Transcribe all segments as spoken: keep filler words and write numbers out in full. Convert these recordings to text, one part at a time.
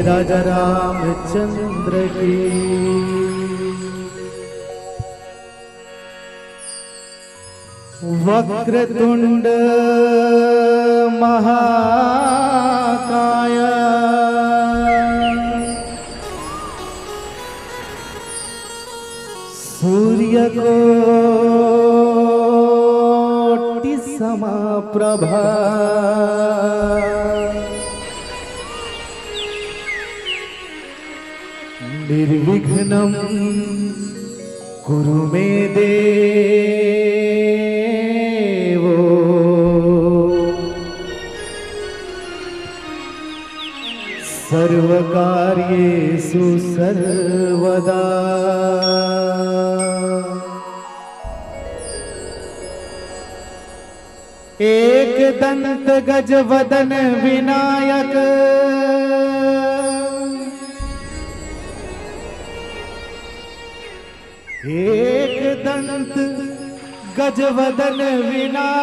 राजा रामचंद्र की। वक्रतुंड महाकाय सूर्यकोटि समप्रभा। निर्विघ्नं कुरु मे देवो। सर्वकार्येषु सर्वदा। एकदंत गजवदन विनायक। एकदंत गजवदन विनायक।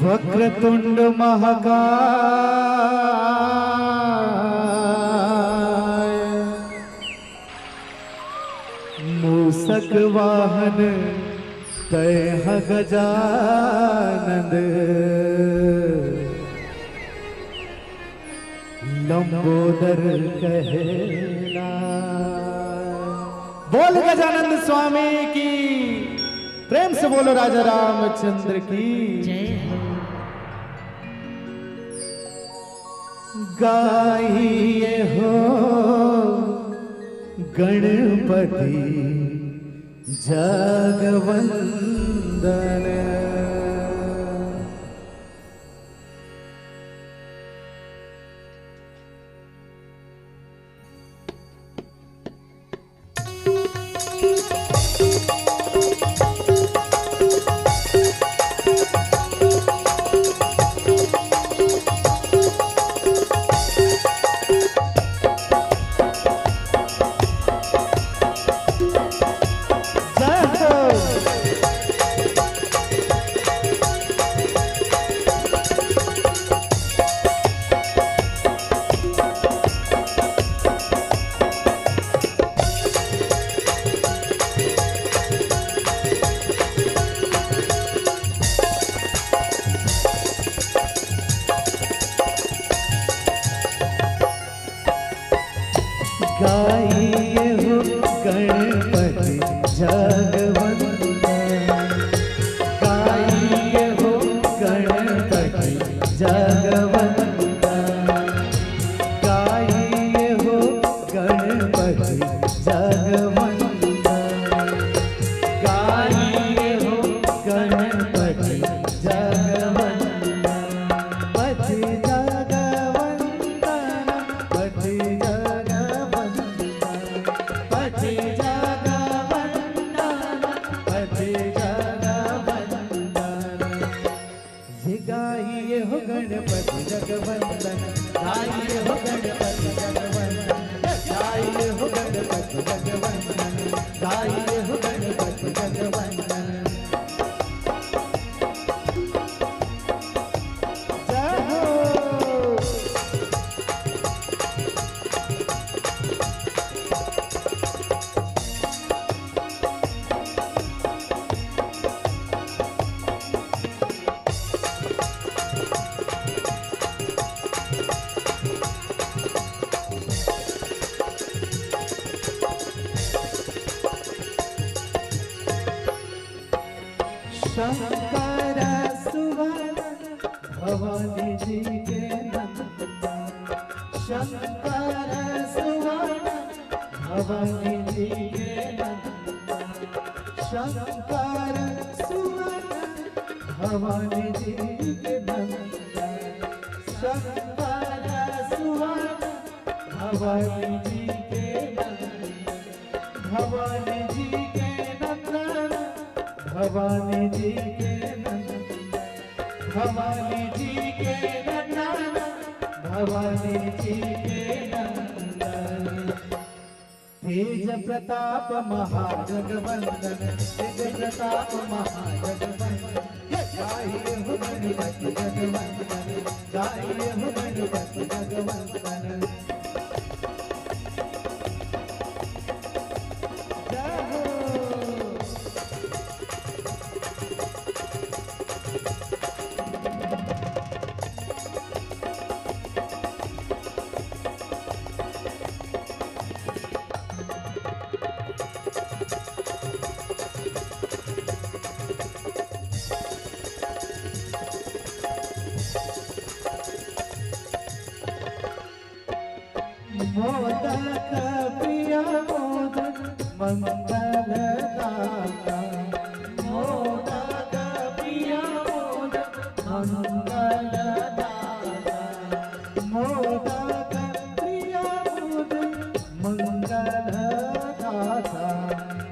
वक्रतुंड महाकाय। मूसक वाहन तय ह गजानंद। लंबोदर कहला। बोल गजानंद स्वामी की। प्रेम से बोलो राजा रामचंद्र की। जय हो। गाइए हो गणपति जगवंदन। गाइए हो गणपति जगवंदन। गाइए हो गणपति जगवंदन। गाइए हो गणपति जगवंदन। गाइए हो गणपति जगवंदन। पति जगवंदन। पति जगवंदन। पति जगवंदन। पति जगवंदन। ये गाइए हो गणपति जगवंदन, गाइए हो गणपति जगवंदन, गाइए हो गणपति जगवंदन, गाइए हो गणपति जगवंदन। जय हो। शंकर सुवन भवानी जी के नंदन, शंकर सुवन भवानी जी के नंदन, शंकर सुवन भवानी जी के नंदन, शंकर सुवन भवानी जी के नंदन, भवानी जी के नंदन, भवानी जी के नंदन, भवानी जी के नंदन, भवानी जी के नंदन। तेज प्रताप महाजगवंदन, तेज प्रताप महाजगवंदन, गाइए हो गणपति जगवंदन, गाइए हो गणपति जगवंदन। जय हो। मोदक प्रिय मोदक मंगलदाता, मोदक प्रिय मोदक मंगलदाता, मोदक प्रिय मोदक मंगलदाता,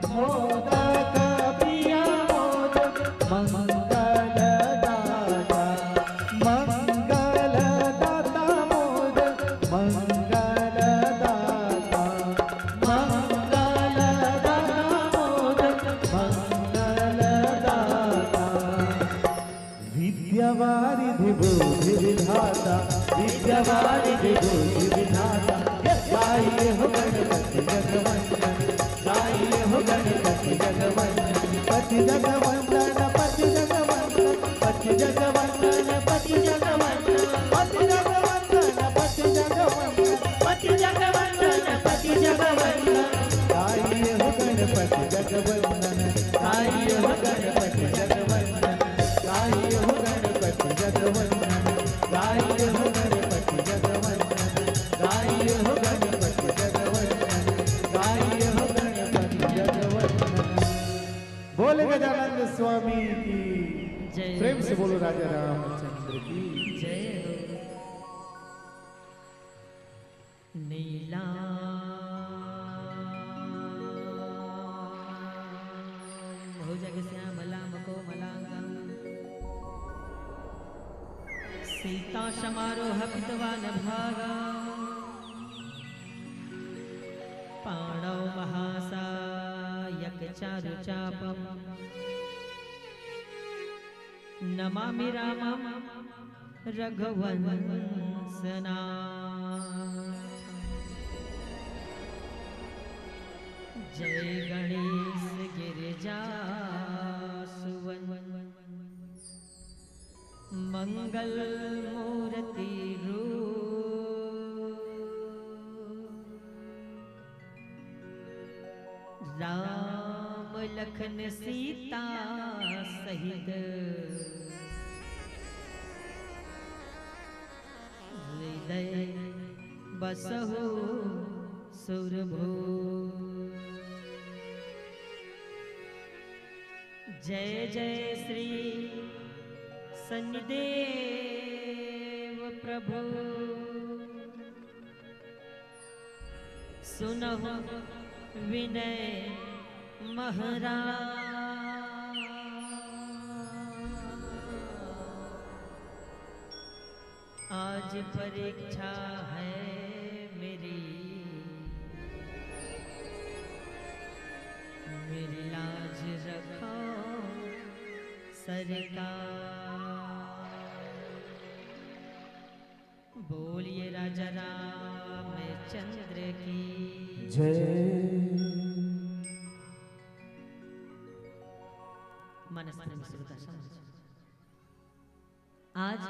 मोदक प्रिय मोदक मंगलदाता, मंगलदाता मोदक मंगलदाता, मंगलदाता मोदक मंगलदाता। विद्यावारिधि बुद्धि विधाता, विद्यावारिधि बुद्धि विधाता, गाइए हो गणपति जगवंदन, गाइए हो गणपति जगवंदन, पति जगवंदन, पति जगवंदन, पति जगवंदन, पति जगवंदन, पति जगवंदन, पति जगवंदन, पति जगवंदन, पति जगवंदन। गाइए हो गणपति जगवंदन, गाइए हो गणपति जगवंदन, गाइए हो गणपति जगवंदन, गाइए हो गणपति जगवंदन, गाइए हो गणपति जगवंदन, गाइए हो गणपति जगवंदन। बोले गजानंद स्वामी की। जय। प्रेम से बोलो राजा रामचंद्र की। जय हो। नीलां भुजगश्यामलां कोमलांगं सीतां समारोहपितवान् भागम्। पाणौ महासायकचारुचापं नमामि रामं रघुवंशनाथम्। जय गणेश गिरिजासुवन मंगल मूरति रूप। राम लखन सीता सहित हृदय बसहु सुरभूप। जय जय श्री शनिदेव प्रभु। सुनहु विनय महाराज, आज परीक्षा है मेरी, मेरी लाज रखो सरकार। बोलिए राजा रामचंद्र की जय। मानस प्रेम श्रोता समाज, आज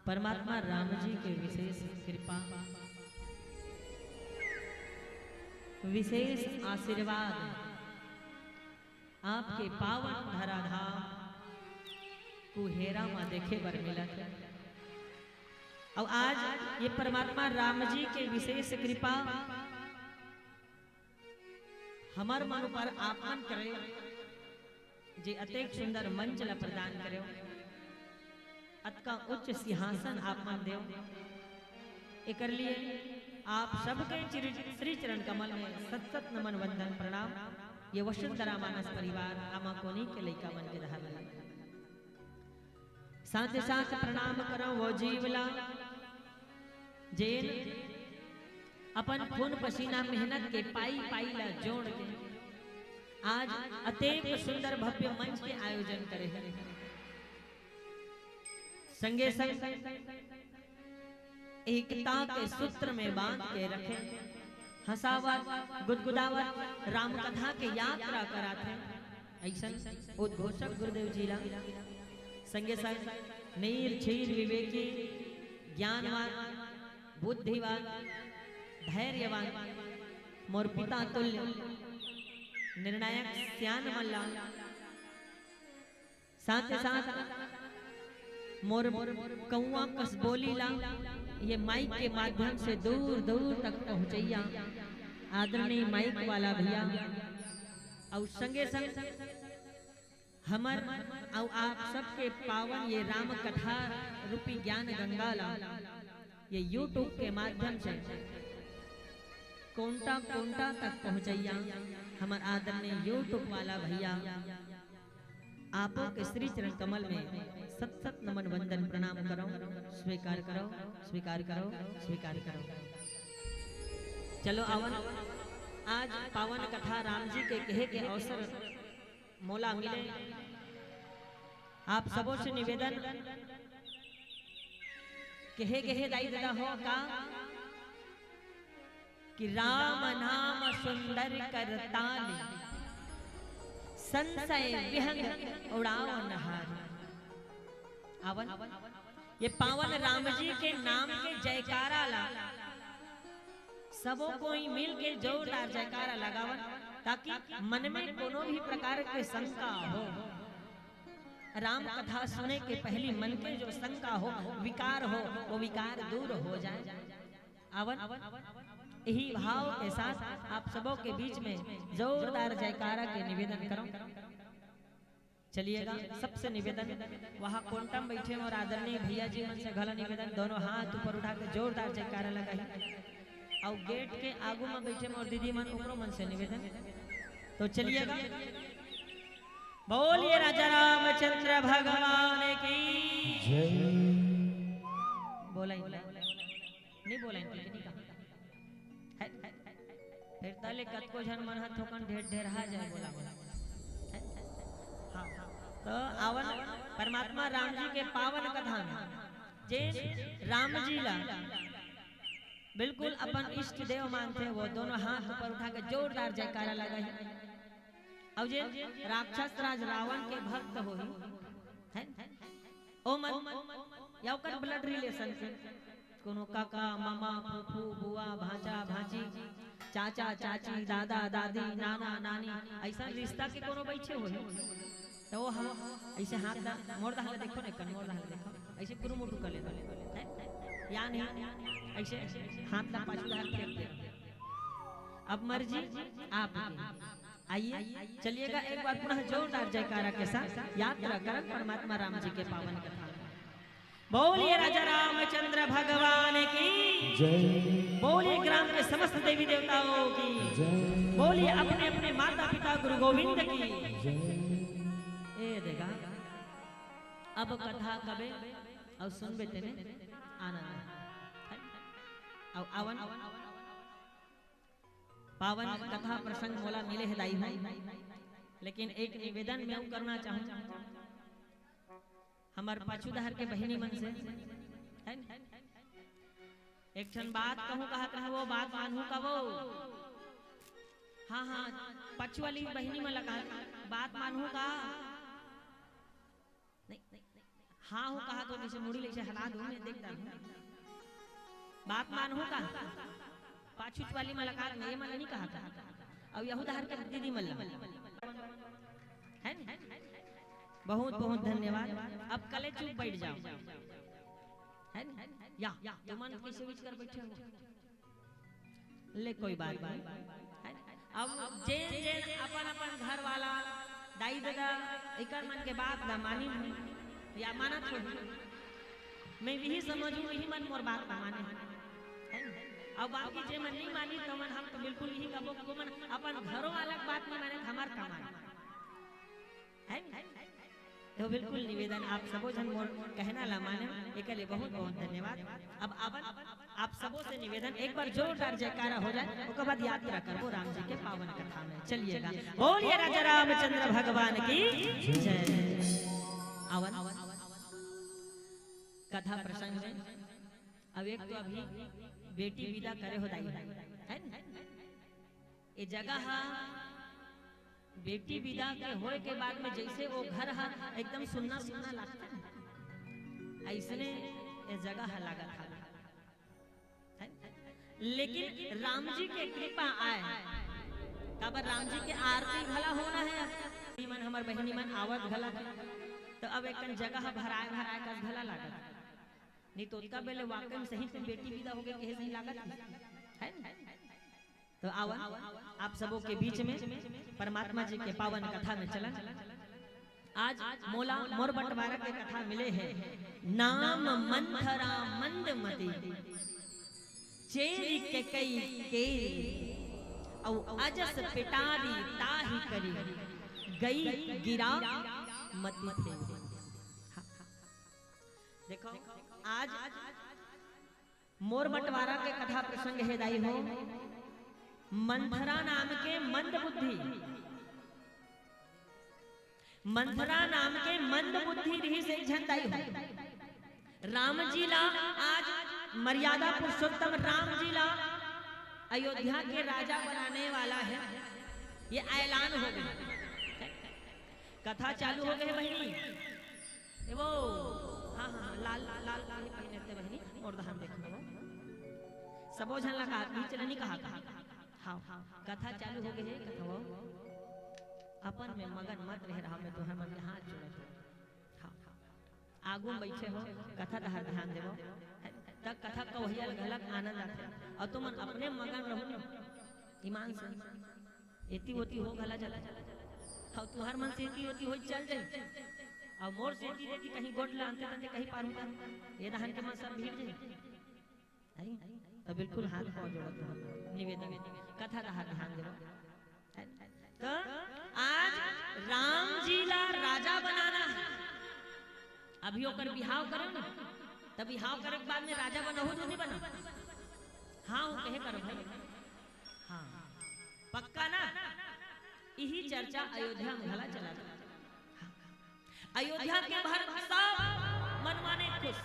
परमात्मा राम जी के विशेष कृपा, विशेष आशीर्वाद, आपके पावन धराधाम कुहेरा म देखे बर मिलत हे। अउ आज ये परमात्मा राम जी के विशेष कृपा हमर मन ऊपर आप मन करे, जे अतेक सुंदर मंच ला प्रदान करेव, अतका उच्च सिंहासन आप मन देव, एकर लिए आप सबके चिर-, श्री चरण कमल में सत सत नमन वंदन प्रणाम। ये वसुंधरा मानस परिवार आमा कोनी के लइका मन के डहर ले। साथ साथ प्रणाम करव वो जीव ला, जेन अपन खून पसीना मेहनत के पाई पाई ला जोड़ के आज अतेक सुंदर भव्य मंच के आयोजन करे हे। संगे संग एकता के सूत्र में बांध के रखे, हंसावत गुदगुदावत रामकथा के यात्रा कराथे। अइसन उद्घोषक गुरुदेव जी ला संगे संग नीर क्षीर विवेकी, ज्ञानवान, बुद्धिवान, धैर्यवान, मोर पिता तुल्य निर्णायक सियान मन ला, साथ ही साथ मोर कौआ कस बोली ला ये माइक के माध्यम से दूर दूर तक पहुंचैया आदरणीय माइक वाला भैया, अउ संगे संग हमर अउ आप सबके पावन ये राम कथा रूपी ज्ञान गंगा ला ये YouTube के माध्यम से कोंटा कोंटा तक पहुंचैया हमर आदरणीय YouTube वाला भैया, आपो के श्री चरण कमल में सत सत नमन वंदन प्रणाम करो, स्वीकार करो, स्वीकार करो, स्वीकार करो। चलो आवन, आज पावन कथा राम जी के कहे के अवसर मोला मिले। आप सबो से निवेदन, कहे कहे दाई ददा हो का कि राम नाम सुंदर कर ताल, संशय विहंग उड़ाव नहार। आवन, ये पावन राम जी के नाम के जयकारा ला सबो कोई मिल के जोरदार जयकारा लगावन, ताकि मन में कोनो भी प्रकार के शंका हो, राम कथा सुने के पहली मन के जो शंका हो, विकार हो, वो विकार दूर हो जाए। आवन, यही भाव के साथ आप सबों के बीच में जोरदार जयकारा के निवेदन करो। चलिएगा, सबसे निवेदन, वहाँ कोंटा में बैठे मोर आदरणीय भैया जी मन से घला निवेदन, दोनों हाथ ऊपर उठा के जोरदार जयकारा लगाही। अउ गेट के आगू में बैठे मोर दीदी मन, ओकरो मन से निवेदन। तो चलिएगा, बोलिए राजा रामचंद्र भगवान की जय। बोला ही नहीं, नहीं बोला इनके, नहीं कहा। है? फिर तले कतको झन मन ह थोकन ढेर ढेर हा जाए बोला बोला। है? हाँ। तो आवन परमात्मा राम जी के पावन कथा में जे राम जी ला बिल्कुल अपन इष्ट देव मानथे, वो दोनों हाथ ऊपर उठा के जोरदार जयकारा लगाही। अउ जे राक्षस राज रावण के भक्त होही, है? ओमन या ओकर blood relation के कोनो काका, मामा, फूफू, बुआ, भांचा, भांची, चाचा, चाची, दादा, दादी, नाना, नानी, अइसन रिश्ता के कोनो बइठे होही, त वो ह अइसे हाथ ला, मोर डहर ला देखो ने, कन मोर डहर ला देखो, अइसे कुरुमुटु कर लेता, हैं? या नहीं, अइसे हाथ ला पाछू डहर फेंक दे। अब मर्जी आपकी। आइए, चलिएगा, एक बार पुनः जोरदार जयकारा के साथ यात्रा करन परमात्मा राम जी के पावन कथा। बोलिए राजा रामचंद्र भगवान की जय। बोलिए ग्राम के समस्त देवी देवताओं की जय। बोलिए अपने अपने माता पिता गुरु गोविंद की जय। ए देगा, अब कथा कबे अउ सुनबे तेमे आनंद है। अउ आवन पावन कथा प्रसंग मोला मिले हे दाई हो, लेकिन एक निवेदन मैं करना चाहूँ हमर पाछू डहर के बहिनी मन से, है न? एक ठन बात कहूँ कहत रहे, वो बात मानहू का वो? हाँ, हाँ, पाछू वाली बहिनी मन ला कहत, बात मानहू का? नहीं, हाँ हो कहा तो जैसे मुड़ी ले से हला दूँ, मैं देख डालूँ। बात मानहू का? पाछू वाली मन ला कहा, ये मन ला नहीं कहा था। अब यहू डहर के दीदी मन ला। है न? बहुत बहुत धन्यवाद। अब कले चुप बैठ जाओ। है न? या, तुमन कैसे विच कर बैठे हो? ले कोई बात नहीं। अब जेन जेन अपन अपन घर वाला, दाई ददा, एकर मन के बात ला मानी या मानत हो, मैं यही समझूँ, यही मन मोर बात ला माने। है न? अब बाकी जे मन नहीं मानी, तो मन हम तो बिल्कुल यही कबो, कबो मन अपन घरों वाला के बात नहीं माने, हमार का माने? है न? तो बिल्कुल निवेदन, आप सबो झन मोर कहना ला माने, एकर लिए बहुत बहुत धन्यवाद। अब आवन आप सबों से निवेदन, एक बार जोरदार जयकारा हो जाए, ओकर बाद यात्रा करबो राम जी के पावन कथा में। चलिएगा, बोलिए राजा रामचंद्र भगवान की जय। आवन कथा प्रसंग में, अब एक तो अभी बेटी विदा करे हो दाई, है ना? ये जगह हा, बेटी विदा के होए के बाद में जैसे वो घर हा एकदम सुन्ना सुन्ना लगता है, ऐसने ये जगह हा लागत हा। है? लेकिन राम जी के कृपा आए, काबर राम जी के आरती घला होना है। मन हमर बहिनी मन आवत घला, तो अब एक जगह भराए भराए कस घला लागत, नहीं तो ओतका बेले वाकई में सही से बेटी विदा हो गए कहे सही लागत है। तो आवन आप सबों के बीच में परमात्मा जी के पावन कथा में चलन। आज मोला मोर बंटवारा के कथा मिले है, नाम मंथरा मंदमती, चेरी के कई केरी, अउ अजस पिटारी ताही करी, गई गिरा मती फेरी। हाँ, हाँ। देखो, आज मोर बंटवारा के कथा प्रसंग हे दाई हो, मंथरा नाम के मंद बुद्धि, मंथरा नाम के मंद बुद्धि रहिस एक झन दाई हो। राम जी ला आज मर्यादा पुरुषोत्तम राम जी ला अयोध्या के राजा बनाने वाला है, ये ऐलान हो गया। कथा चालू हो गए बहिनी। ए वो, हाँ, हाँ, हाँ, लाल, लाल कपड़े पहने थे बहिनी, मोर दहान देखो। सबो झन ला कहा, बीच ले नहीं कहा था। हाँ, हाँ, कथा चालू हो गए है, कथा वो। अपन में मगन मत रह रहा, मैं तुम्हारे मन के हाथ जोड़त हूँ। हाँ, हाँ। आगू में बैठे हो, कथा डहर ध्यान देवो। तब कथा कवहिया ल घलक आनंद आथे। अउ तुमन अपने मगन रहू न, ईमान से। एती ओती हो घला जाथे। अउ तुहर मन से एती ओती हो चल जाई। अउ मोर से एती ओती कहीं गोठ ला अंते तंते कहीं पार होता। ये दहन के मन सब भीड़ जाई। है? तो बिल्कुल हाथ पाँव जोड़त हूँ। निवेदन। कथा डहर ध्यान देवो। तो आज राम जी ला राजा बनाना है। अभी ओकर बिहाव करो ना, तब बिहाव करे के बाद में राजा बनहू तो नहीं बना? हाँ, वो कहे करो भाई। हाँ, पक्का ना? यही चर्चा अयोध्या में भला चला था। हाँ। अयोध्या के भर सब मनमाने खुश।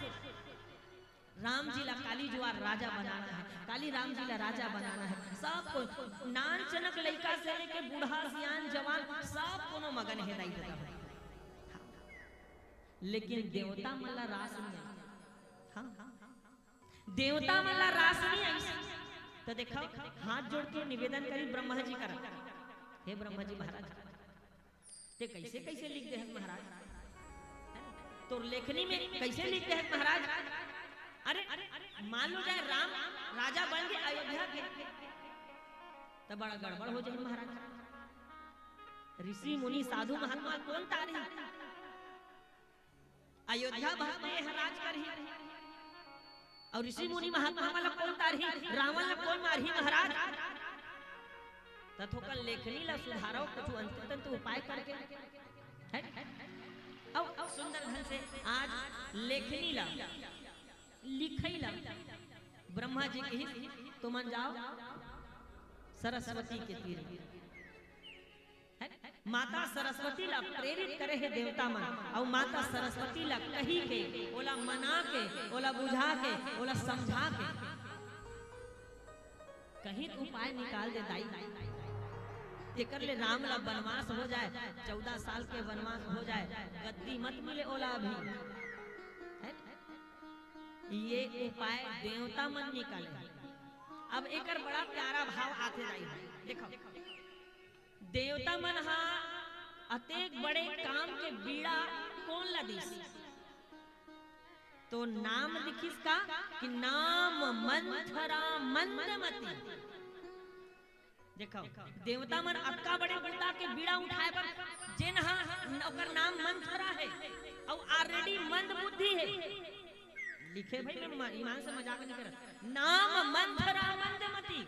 राम जी ला काली जुआर राजा बनाना है, काली राम जी ला राजा बनाना है। सब कोई नान चनक लइका से लेके बूढ़ा, सियान, जवान, सब कोनो मगन हे दाई ददा हो। लेकिन देवता मन ला रास नहीं आई। हाँ, देवता मन ला रास नहीं आई। तो देखो, हाथ जोड़ के निवेदन करी ब्रह्मा जी करा, हे ब्रह्मा जी महाराज, ते कैसे कैसे लिख दे हस महाराज? तोर लेखनी में कैसे लिख दे हस महाराज? अरे, मान लो जाए राम राजा बन गए अयोध्या के, तो बड़ा गड़बड़ हो जाए महाराज। ऋषि मुनि साधु महात्मा कौन तारी? अयोध्या भर में यह राज करही। अउ ऋषि मुनि महात्मा मन ला कौन तारही, रावण ला कौन मारही महाराज? त थोकन लेखनी ला सुधारो, कुछ अंतु तंतु उपाय करके, है? अउ, अउ सुंदर ढंग से आज लेखनी ला, लिखई ला, ब्रह्मा जी कहिस, तुमन जाओ सरस्वती के तीर। माता सरस्वती ला प्रेरित करे हे देवता मन, अउ माता सरस्वती ला कही के, ओला मना के, ओला बुझा के, ओला समझा के कहीं उपाय निकाल दे दाई, तेकर ले राम ला वनवास हो जाए, चौदह साल के वनवास हो जाए, गद्दी मत मिले ओला अभी। है? ये उपाय देवता मन निकाले। अब एकर बड़ा प्यारा भाव आथे दाई, देखो, देवता मन हा अतेक बड़े काम के बीड़ा कोन ला दिस? तो नाम लिखिस का कि नाम मंथरा मंदमती। देखो, देवता मन अतका बड़े बुता के बीड़ा उठाए बर, जेन हा ओकर नाम मंथरा है, अउ already मंद बुद्धि है। लिखे भाई, मैं म-, ईमान से मजाक नहीं करत। नाम मंथरा मंदमती।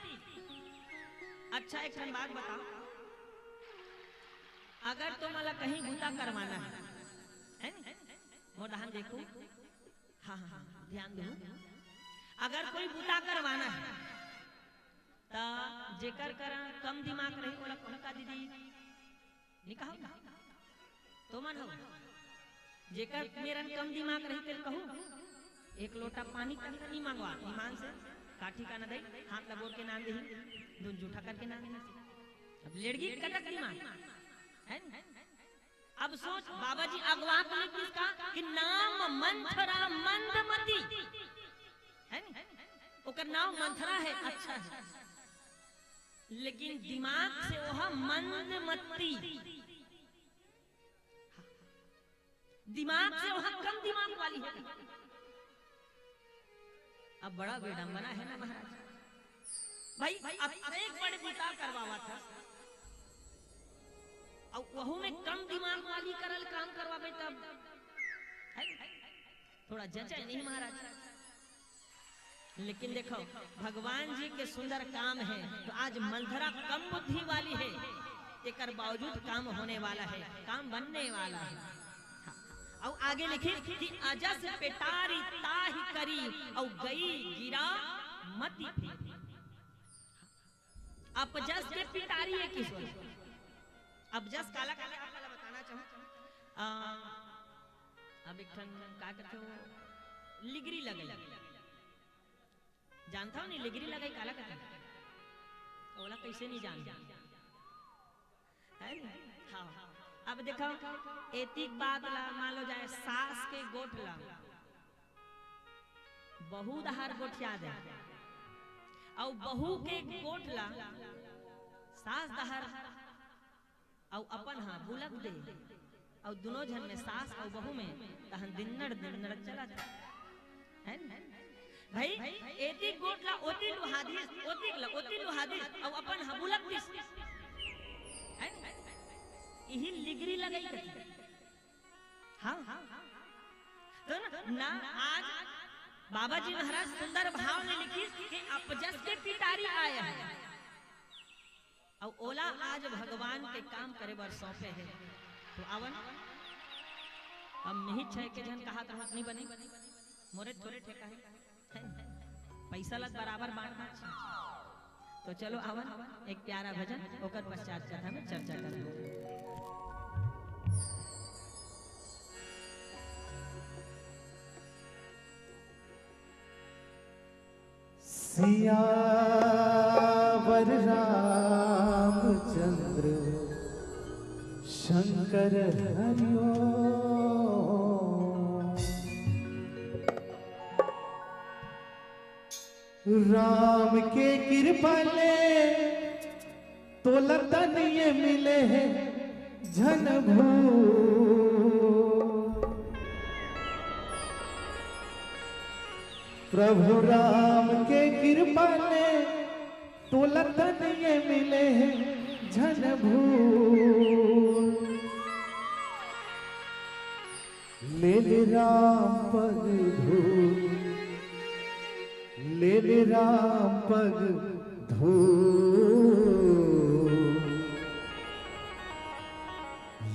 अच्छा, एक ठन बात बताओ, अगर तुमला कहीं बुता करवाना है, है नी? मोर डहान देखो, हाँ, हाँ, हाँ, ध्यान दो। अगर कोई बुता करवाना हे, त जेकर करा कम दिमाग रही, ओला कहूं का दीदी? नहीं कहव ना? तो मन हो, जेकर मेरन कम दिमाग रही, तेल कहूं, एक लोटा पानी तक नहीं मांगवा, ईमान से, काठी का न दई, हाथ ला बोर के नान देही, दुन जूठा करके नान देही। अब लेड़गी कतक दिमाग, है न? अब सोच, बाबा जी अगवा तो नहीं किसका कि नाम मंथरा मंदमती, है न? ओकर नाम मंथरा है, अच्छा है, लेकिन दिमाग से वह मंदमती, दिमाग से वह कम दिमाग वाली है। अब बड़ा विडंबना है ना महाराज, भाई, अतेक बड़े बुता करवावत हस, अउ वहू में कम दिमाग वाली करा ले काम करवाबे तब, है? थोड़ा जचे नहीं महाराज। लेकिन देखो, भगवान जी के सुंदर काम है, तो आज मंथरा कम बुद्धि वाली है, एकर बावजूद काम होने वाला है, काम बनने वाला है। हाँ। अउ आगे लिखिस कि अजस पेटारी ताहि करी, अउ गई गिरा मति फेरी। अपजस के पिटारी है किशोर। अपजस काला काला आप ला बताना चाहूं। आ, अब एक ठन का कथे वो, लिगरी लगई। जानथव नहीं लिगरी लगई काला कथे? ओला कैसे नहीं जान? है नी? हाँ। अब देखो, एतिक बात ला मान लो जाए, सास के गोठ ला बहू डहार गोठिया दे, अउ बहू के गोठ ला सास डहार, अउ अपन हा बुलक दे, अउ दुनों झन में, सास अउ बहू में, तहन दिन्नड़ दिन्नड़ चलत हे। है न? भाई, एतिक गोठ ला ओती लुहा दिस, ओतिक ला ओती लुहा दिस, अउ अपन हा बुलक दिस। है न? इही लिगरी लगई कथे। हाँ, हाँ। तो ना, ना आज बाबा जी महाराज सुंदर भाव में लिखिस कि अपजस के पिटारी आय हे। अउ ओला आज भगवान के काम करे बर सौंपे हे। तो आवन, अब मिही छह के झन कहा कहा नहीं बने, मोरे थोरे ठेका हे, पैसा लग बराबर बांटना चाहिए। तो चलो आवन, एक प्यारा भजन, ओकर पश्चात कथा में चर्चा करबो। सियावर रामचंद्र शंकर हरिओ। राम के कृपा ले तोला तन ये मिले हे झन भूल। प्रभु राम के कृपा ले तोला तन ये मिले हे झन भूल। ले ले राम पग धूल, ले ले राम पग धूल।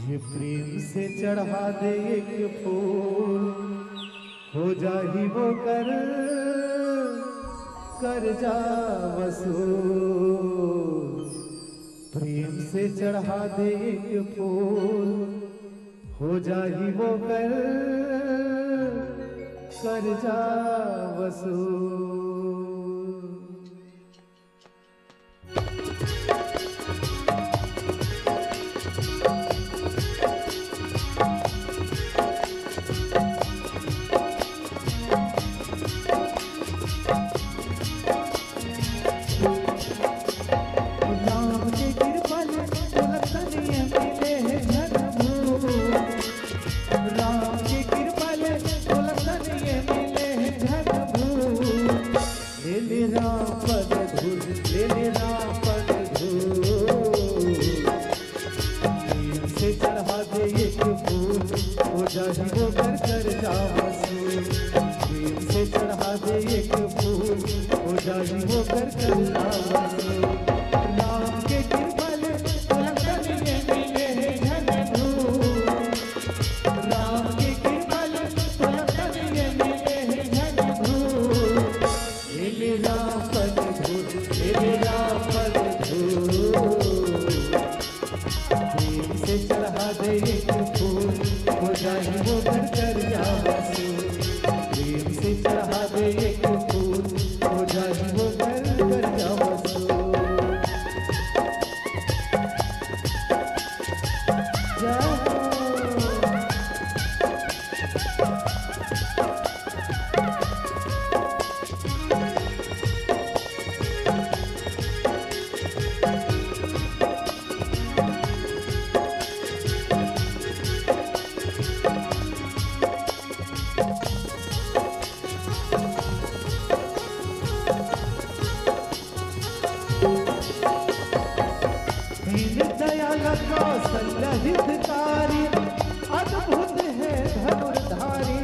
ये प्रेम से चढ़ा दे एक फूल, हो जाही वो कर, कर जा वसूल। प्रेम से चढ़ा दे एक फूल, हो जाही वो कर, कर जा वसूल। राम के कृपा ले तोला तन ये मिले हे झन भूल। राम के कृपा ले तोला तन ये मिले हे झन भूल। ले ले राम पद धूल, ले ले राम पद धूल। प्रेम से चढ़ा दे एक फूल, हो जाही वो कर, कर जा वसूल। प्रेम से चढ़ा दे एक फूल, हो जाही वो कर, कर जा वसूल। राम के कृपा ले तोला तन ये मिले हे झन भूल। राम के कृपा ले तोला तन ये मिले हे झन भूल। कौशल्य हितकारी, अद्भुत है धनुर्धारी।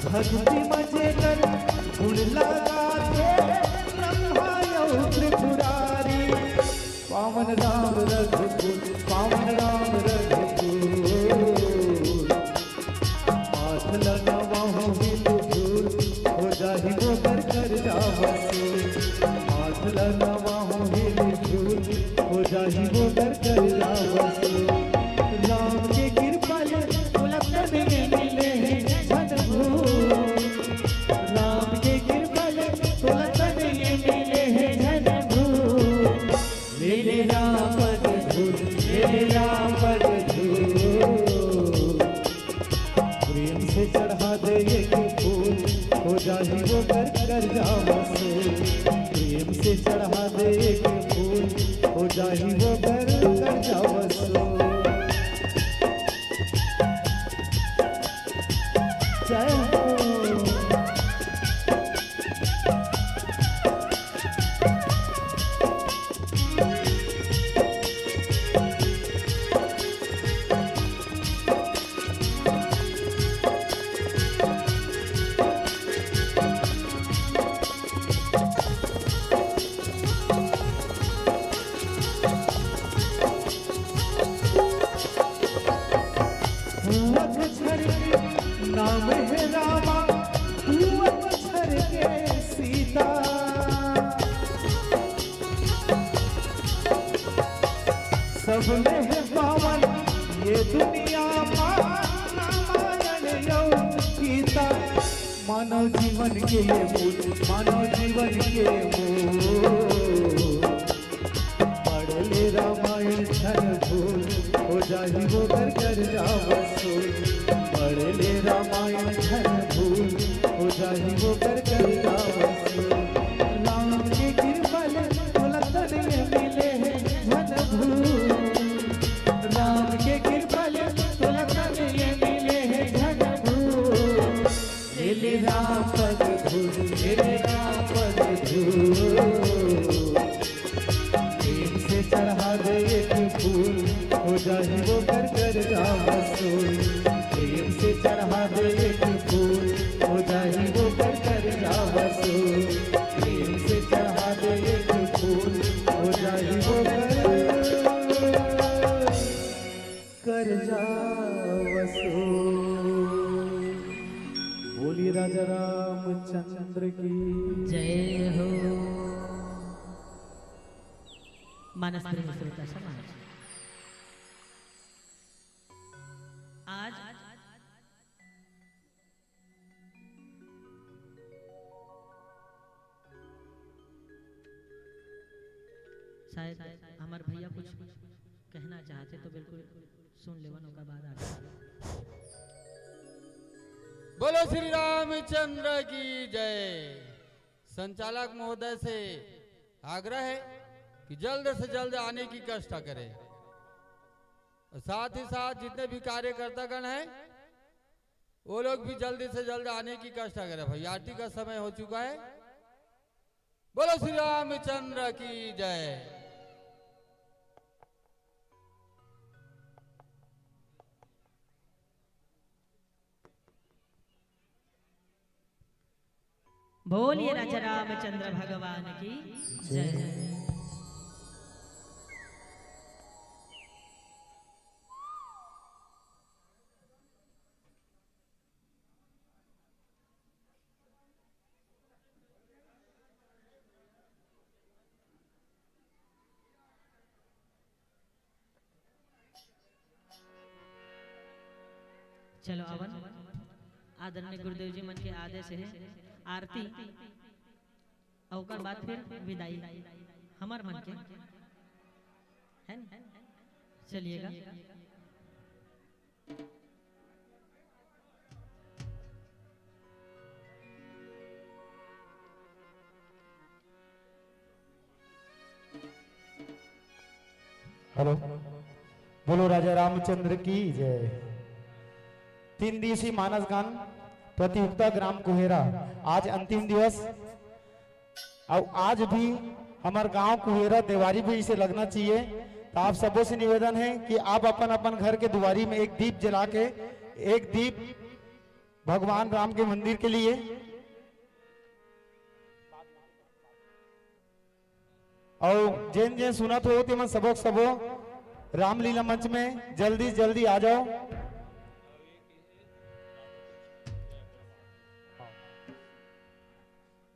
भक्ति म जेकर गुण लगाथे, ब्रह्मा अउ त्रिपुरारी। पावन राम रघुकुल, पावन राम रघुकुल। माथ ल नवाहूँ हिल झूल, हो जाही वो कर कर जावसू। माथ ल नवाहूँ हिल झूल, हो जाही वो कर कर जावसू। राम के कृपा ले तोला तन ये मिले हे झन भूल। राम के कृपा ले तोला तन ये मिले हे झन भूल। ले ले राम पद धूल, ले ले राम पद धूल। प्रेम से चढ़ा दे एक फूल, हो जाही वो कर कर जावसू। प्रेम से चढ़ा दे एक फूल, हो जाही वो कर कर जावसू। जय हो। अक्षर नाम हे रामा, दू अक्षर के सीता। सबले हे पावन ये दुनिया मा रामायण अउ गीता। मानव जीवन के ये मूल, मानव जीवन के मूल। पढ़ ले रामायण झन भूल, हो जाही वो कर कर जावसू। पढ़ ले रामायण झन भूल, हो जाही वो कर कर जावसू। राम के कृपा ले तोला तन ये मिले हे झन भूल। राम के कृपा ले तोला तन ये मिले हे झन भूल। ले ले राम पद धूल, ले ले राम पद धूल। प्रेम से चढ़ा दे एक फूल, हो जाही वो कर कर जावसू। प्रेम से चढ़ा दे एक फूल, हो जाही वो कर कर जावसू। प्रेम से चढ़ा दे एक फूल, हो जाही वो कर कर जावसू। बोलिए राजा रामचंद्र की। जय हो। मानस प्रेमी श्रोता समाज, आज शायद हमार भैया कुछ कहना चाहते, तो बिल्कुल सुन लेवन, ओकर बाद आगे। बोलो श्री रामचंद्र की जय। संचालक महोदय से आग्रह है कि जल्द से जल्द आने की कष्टा करें, और साथ ही साथ जितने भी कार्यकर्तागण हैं, वो लोग भी जल्दी से जल्द आने की कष्टा करें। भाई, आरती का समय हो चुका है। बोलो श्री रामचंद्र की जय। बोलिए राजा रामचंद्र भगवान की जय। चलो, अवन आदरणीय गुरुदेव जी मन के आदेश है, आरती, अउ ओकर बाद फिर विदाई हमर मन के, है न? चलिएगा। हेलो, बोलो राजा रामचंद्र की जय। तीन दिवसीय मानस गान प्रतियोगिता ग्राम कुहेरा, आज अंतिम दिवस। अउ आज भी हमर गांव कुहेरा देवारी भी इसे लगना चाहिए। तो आप सबों से निवेदन है कि आप अपन अपन घर के दुआरी में एक दीप जला के, एक दीप भगवान राम के मंदिर के लिए। अउ जेन जेन सुनत हो तेमन सबो के सबो रामलीला मंच में जल्दी जल्दी आ जाओ।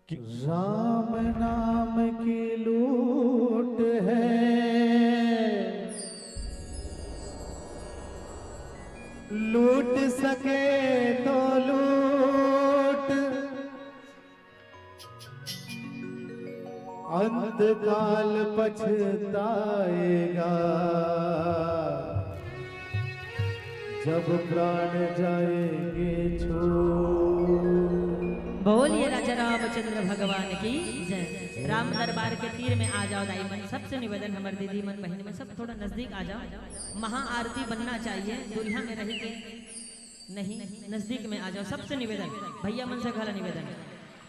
राम नाम की लूट है, लूट सके तो लूट, अंत काल पछताएगा, जब प्राण जाएंगे छूट। बोलिए राजा रामचंद्र भगवान की जय। राम दरबार के तीर में आ जाओ दाई मन, सबसे निवेदन, हमर दीदी मन, बहिनी मन, सब थोड़ा नजदीक आ जाओ। महाआरती बनना चाहिए, दूरिहा में रह के नहीं, नजदीक में आ जाओ, सबसे निवेदन, भैया मन से घला निवेदन।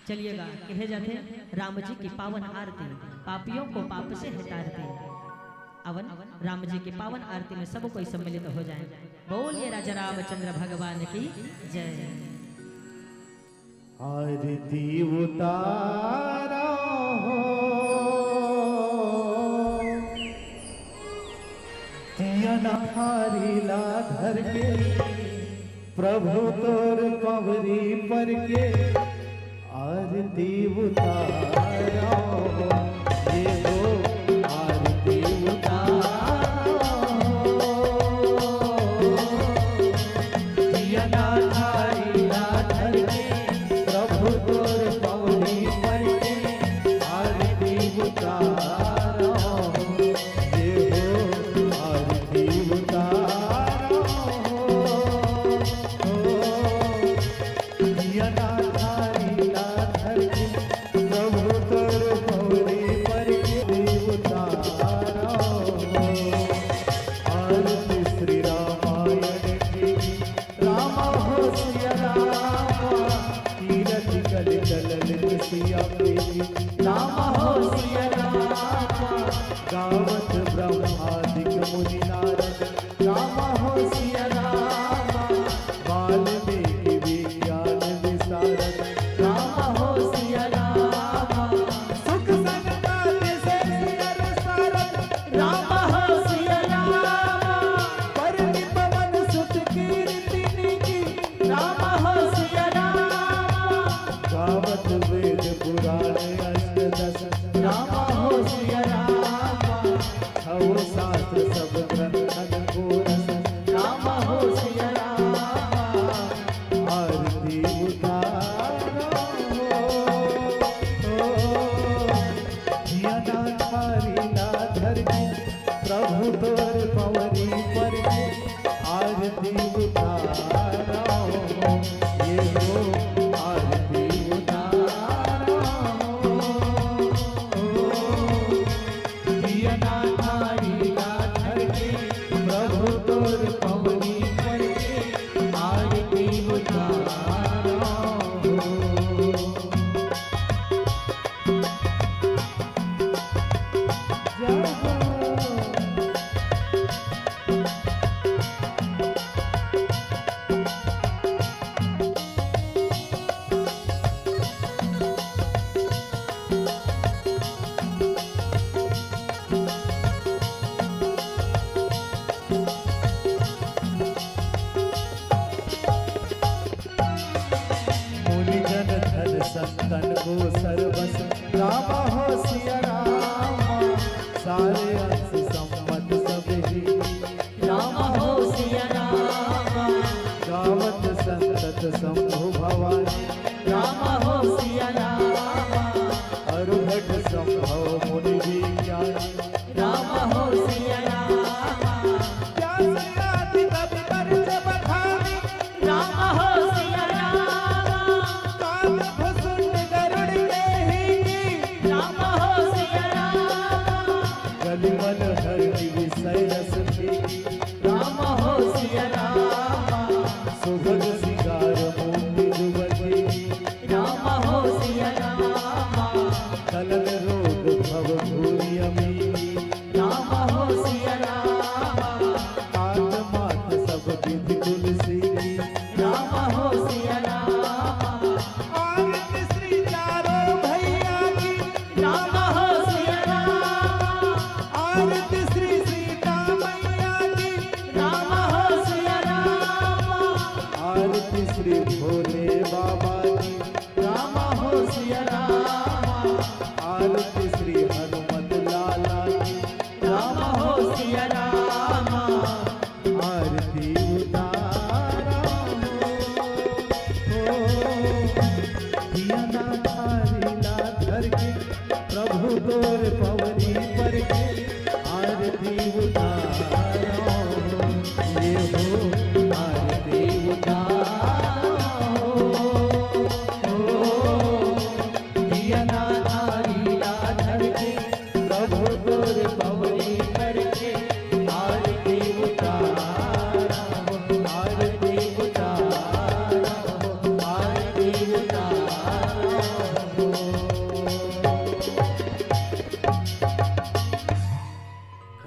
चलिएगा, कहे जाते राम जी की पावन आरती, पापियों को पाप से हटारती। अवन राम जी की पावन आरती में सब कोई सम्मिलित हो जाए। बोलिए राजा रामचंद्र भगवान की जय। आरती उतारो हो, दिया ना थारी ला धर के, प्रभु तोर पवरी पर के। आरती उतारो हो, ये हो आरती उतारो हो। दिया ना थारी ला धर के, प्रभु तोर पवरी पर के। आरती उतारो हो, ये हो आरती उतारो हो। दिया ना थारी ला धर के, प्रभु तोर पवरी पर के। उतारो हो। आरती श्री रामायण की, राम हो सिया राम, कीरति कल चलल सिया पे। राम हो सिया राम, गावत ब्रह्मादिक मुनि नारद। राम हो सिया राम, वाल्मीकि विज्ञान विशारद। राम हो सिया राम, सुख संतान से सिया सारद। राम हो सिया राम, परम पवन सुत कीर्ति निकी। राम हो सिया राम, गावत वेद पुराण अष्टदश। राम हो सिया राम, छवो शास्त्र सब ग्रंथन को रस। राम हो सिया राम, आरती उतारो हो। जिया ना थारी ला धर के, प्रभु तोर पवरी पर के। आरती उतारो हो, ये हो आरती उतारो हो। दिया ना थारी ला धर के, प्रभु तोर पवरी पर के। आरती उतारो हो। जय हो। मुनि जन धन संतन को सर्वस। राम हो सिया राम, सारे अंश सम्मत सब ही। राम हो सिया राम, गावत संतत शंभु भवानी। राम हो सिया राम, अरुहठ संभव मुनि विज्ञानी। राम हो सिया राम, व्यास आदि कवि कर जब बखानी। राम हो सिया राम, काल भुसुंड गरुड़ के ही। राम हो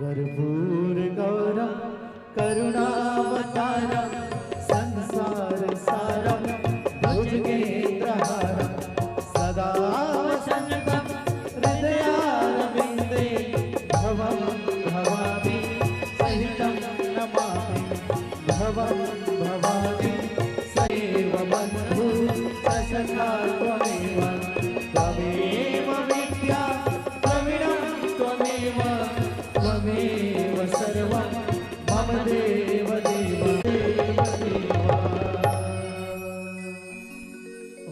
कर्पूर गौरम करुणावतारम संसार सारम भुजगेंद्रहारम सदा वसंतम हृदयारविंदे भवम भवानी सहितम नमामि। भवम भवानी सैव बंधु ससखा त्वमेव। त्वमेव विद्या द्रविणं त्वमेव त्वमेव सर्वं मम देव देव देव देव।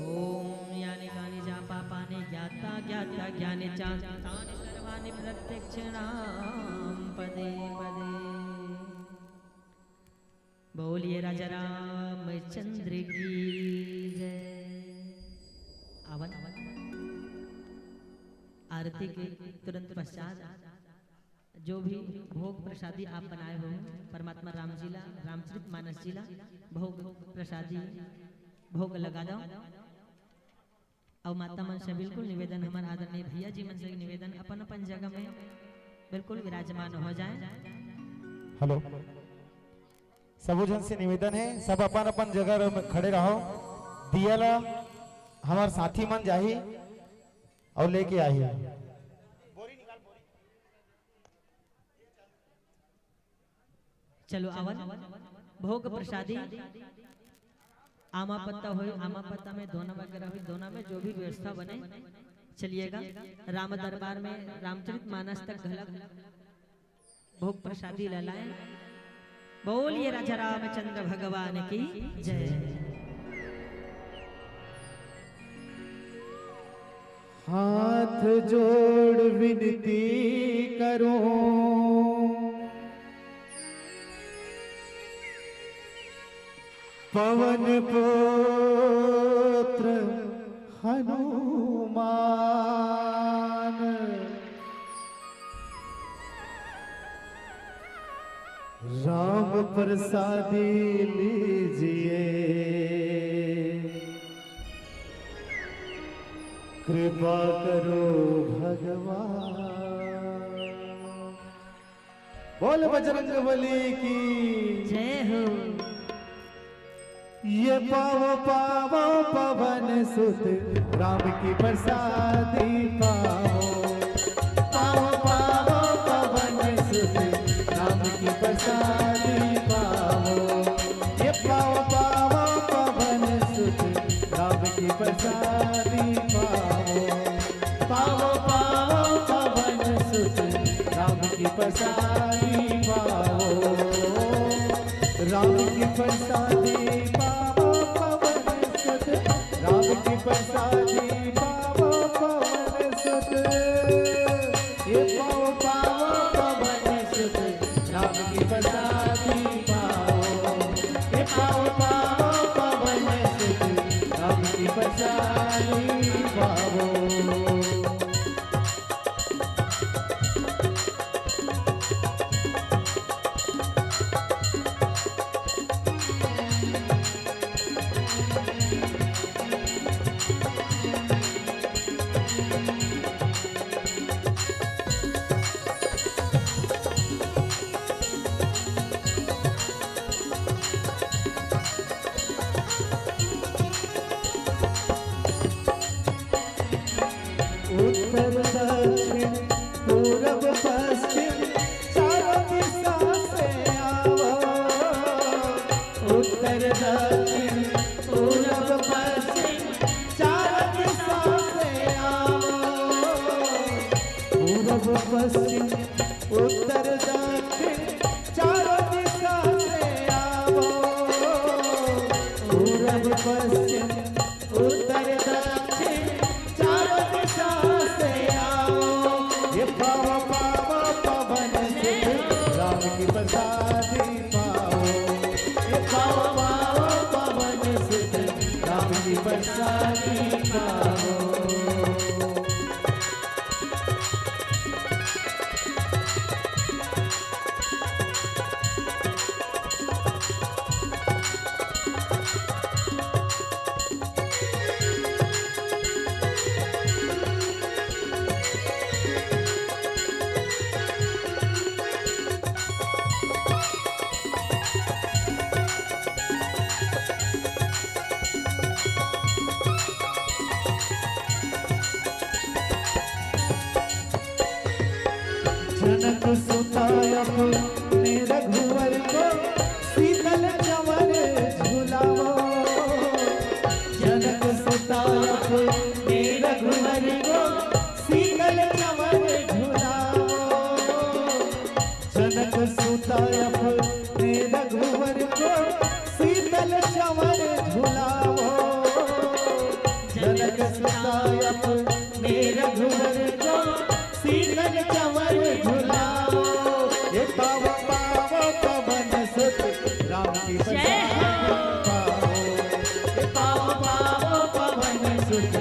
ओम यानि कानि च पापानि ज्ञाता ज्ञाता ज्ञाने च तानि सर्वाणि प्रत्यक्षेणां पदे पदे। बोलिए राजा रामचंद्र की जय। आवन आरती के तुरंत पश्चात जो भी भोग प्रसादी आप बनाए हो, परमात्मा राम जी ला, रामचरित मानस जी ला भोग प्रसादी भोग लगा दो। अउ माता मन से बिल्कुल निवेदन, हमर आदरणीय भैया जी मन से निवेदन, अपन अपन जगह में बिल्कुल विराजमान हो जाए। हेलो, सबो झन से निवेदन है, सब अपन अपन जगह र-, खड़े रहो। दिया ला हमर साथी मन जाही अउ लेके आही। चलो आवन, भोग प्रसादी, आमा पत्ता होई, आमा पत्ता में दोना वगैरह होई, दोना में जो भी व्यवस्था बने चलिएगा। राम दरबार में रामचरित मानस तक घलक भोग प्रसादी ला लाए। बोलिए राजा रामचंद्र भगवान की जय। हाथ जोड़ विनती करूं, पवन पुत्र हनुमान, राम प्रसादी लीजिए, कृपा करो भगवान। बोल बजरंग बली की जय हो। ये पावो पावो पवन सुत राम की प्रसादी पावो। पावो पावो पवन सुत राम की प्रसादी पावो। ये पावो पावो पवन सुत राम की प्रसादी पावो। पावो पावो पवन सुत राम की प्रसादी पावो। राम की प्रसादी पावो पवन सुत राम की प्रसादी पावो पवन सुत। ये पावो पावो पवन सुत राम की प्रसादी पावो। ये पावो पावो पवन सुत राम की प्रसादी पावो। उत्तर दक्षिण पूरब पश्चिम चारों दिशा से आवो। उत्तर दक्षिण पूरब पश्चिम चारों दिशा से आवो। पूरब पश्चिम उत्तर दक्षिण चारों दिशा से आवो। पूरब पश्चिम उत्तर दक्षिण चारों दिशा से आवो। ये पावो पावो पवन सुत राम की प्रसादी पावो। ये पावो पावो पवन सुत राम की प्रसादी पावो। जनक सुता अपने रघुवर को शीतल चंवर झुलाओ। जनक सुता अपने रघुवर को शीतल चंवर झुलाओ। जनक सुता अपने रघुवर को शीतल चंवर झुलाओ। जनक सुता अपने रघुवर को शीतल चंवर झुलाओ। ये पावो पावो पवन सुत राम की जय हो। प्रसाद पाओ। ये पावो पावो पवन सुत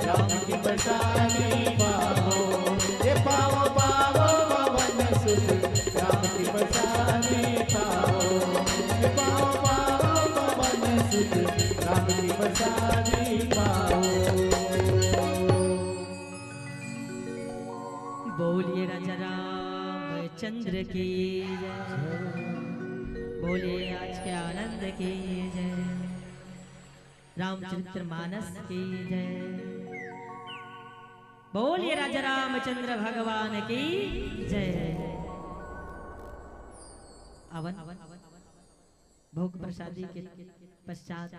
राम की प्रसादी पाओ। ये पावो पावो पवन सुत राम की प्रसादी पाओ। ये पावो पावो पवन सुत राम की प्रसादी पाओ। बोलिए राजा रामचंद्र की जय। बोलिए आज के आनंद की जय। रामचरित्र मानस की जय। बोलिए राजा रामचंद्र भगवान की जय। अवन भोग प्रसादी के पश्चात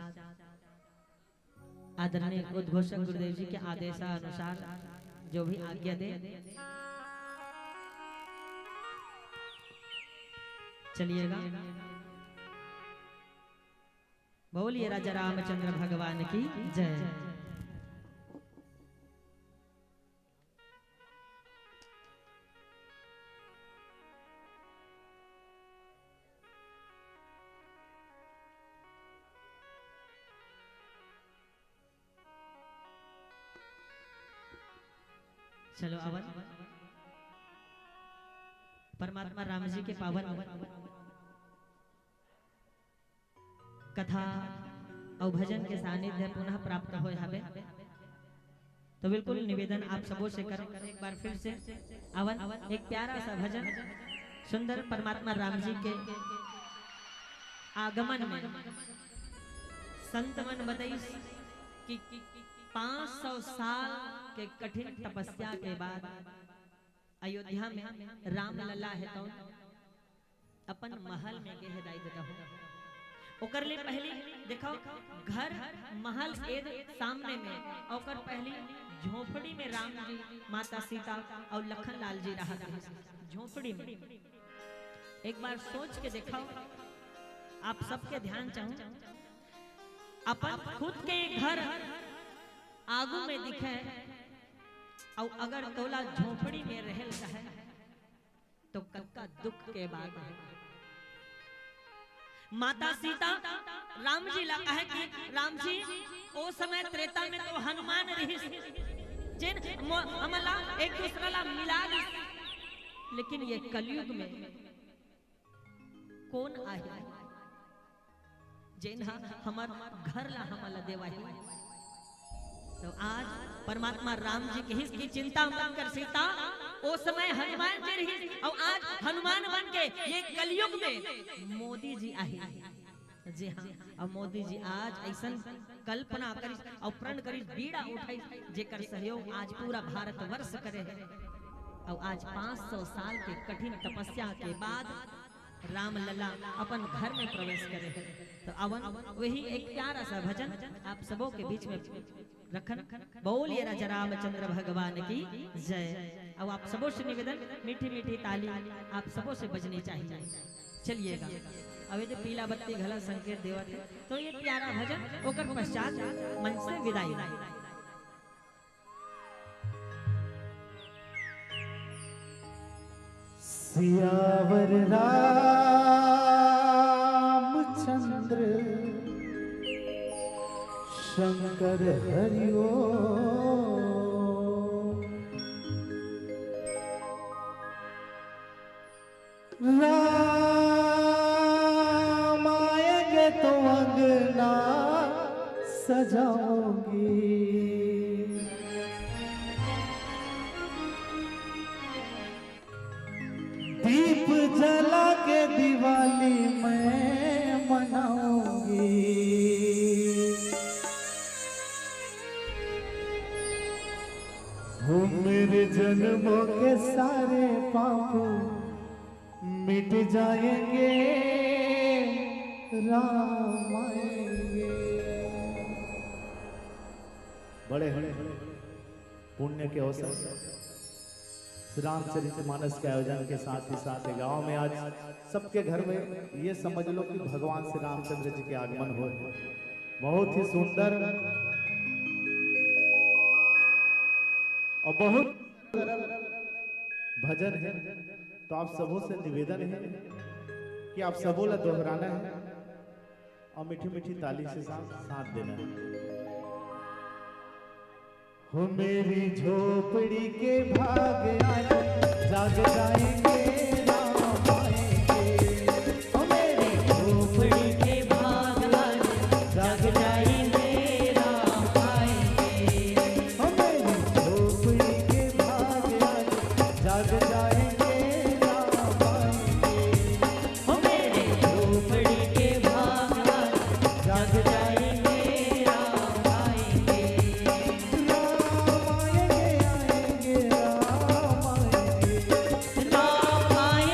आदरणीय उद्घोषक गुरुदेव जी के आदेशानुसार जो भी आज्ञा दे, चलिएगा। बोलिए राजा रामचंद्र भगवान की जय। चलो अवन परमात्मा राम जी के पावन कथा अउ भजन के सानिध्य पुनः प्राप्त होय हवे। तो बिल्कुल निवेदन आप सबों से करो, एक बार फिर से अवन एक प्यारा सा भजन सुंदर परमात्मा राम जी के आगमन में संत मन बतईस कि पाँच सौ साल के कठिन तपस्या के बाद अयोध्या में राम लला हे तो अपन महल में गे हे दाई ददा हो। ओकर ले पहली देखो घर महल एद सामने में, ओकर पहली झोपड़ी में राम जी, माता सीता और लखन लाल जी रहत रहिस। झोपड़ी में एक बार सोच के देखो, आप सबके ध्यान चाहूं, अपन खुद के घर आगू में दिखे, और अगर तोला झोपड़ी में रहल कहे तो कतका दुख के बात है। माता सीता राम जी ला कहे कि राम जी, ओ समय त्रेता में तो हनुमान रहिस, जेन मो-, हमला एक दूसरा ला मिला दिस, लेकिन ये कलयुग में कौन आहे? जेन ह हमर घर ला हमन ला देवाही। तो आज परमात्मा राम जी कहिस कि चिंता मत कर सीता, ओ समय हनुमान जी रहिस और आज हनुमान बन के ये कलयुग में मोदी जी आहे। जी हाँ, और मोदी जी आज ऐसन कल्पना करिस और प्रण करिस, बीड़ा उठाइस, जेकर सहयोग आज पूरा भारतवर्ष करे है। और आज पाँच सौ साल के कठिन तपस्या के बाद रामलला अपन घर में प्रवेश करे हे। तो अवन वही एक प्यारा सा भजन आप सबों के बीच में रखन। बोलिए राजा रामचंद्र भगवान की जय। अब आप सबों से निवेदन, मीठी मीठी ताली आप सबों से बजनी चाहिए। चलिएगा, अब ये जो पीला बत्ती घला संकेत देवत है, तो ये प्यारा भजन ओकर पश्चात मंच से विदाई। सियावर रामचंद्र शंकर हरि ओम। राम आएंगे तो अंगना सजाओगी। दीप जला के दिवाली मैं मनाऊंगी। हो मेरे जन्मों के सारे पाप मिट जाएंगे, राम आएंगे। बड़े हैं पुण्य के अवसर, श्री रामचरित मानस के आयोजन के साथ ही साथ ये गांव में आज सबके घर में, ये समझ लो कि भगवान श्री रामचंद्र जी के आगमन हो। बहुत ही सुंदर और बहुत सरल भजन है। तो आप सबों से निवेदन है कि आप सबों ला दोहराना है और मीठी मीठी ताली से साथ, साथ देना है। हो मेरी झोपड़ी के भाग आज जाग जाएंगे, राम आएंगे। हो मेरी झोपड़ी के भाग आज जाग जाएंगे, राम आएंगे। हो मेरी झोपड़ी के भाग आज जाग जाएंगे, राम आएंगे। हो मेरी झोपड़ी के भाग आज जाग जाएंगे, राम आएंगे। राम आएंगे, आएंगे, राम आएंगे। राम आएंगे।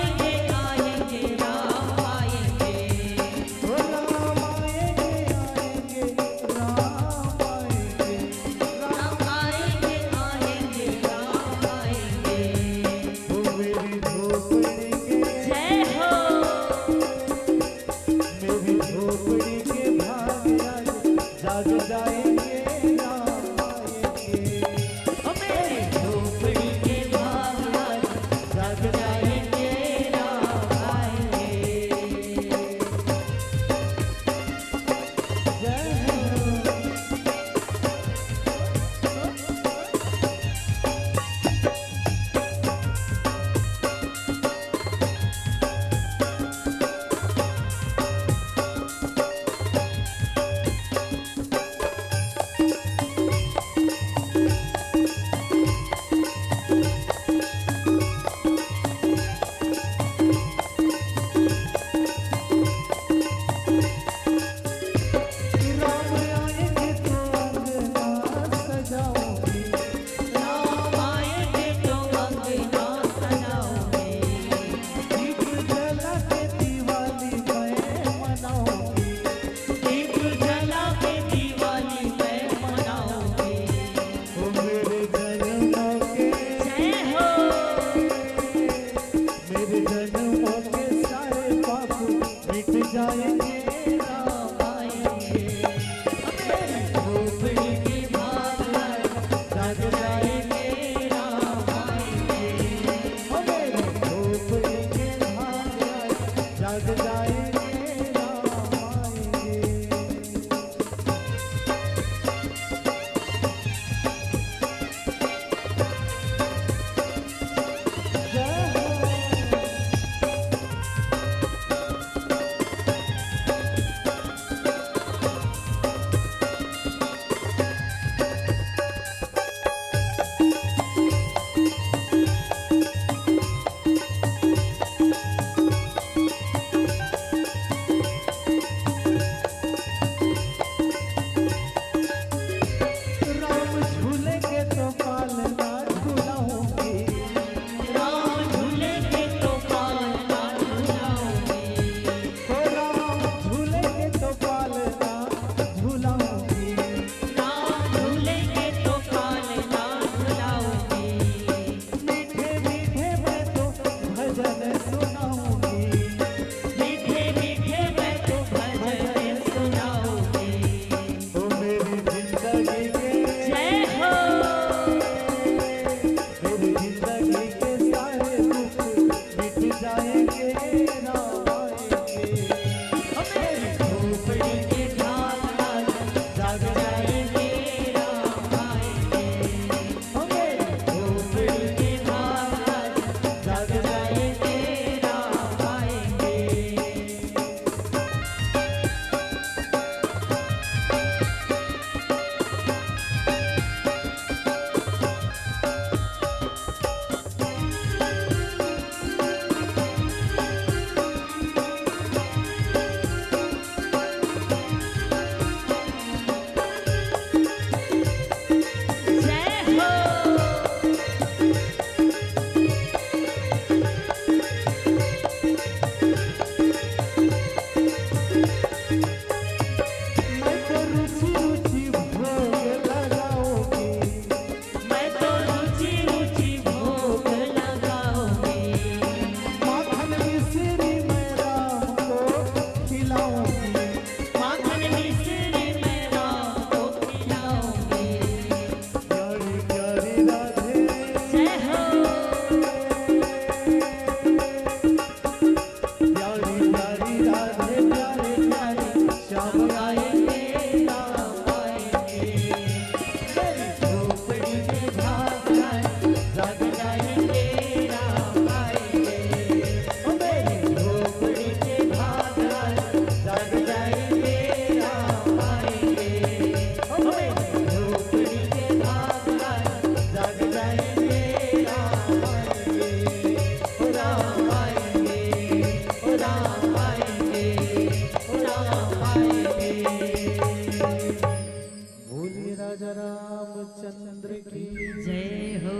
जय हो।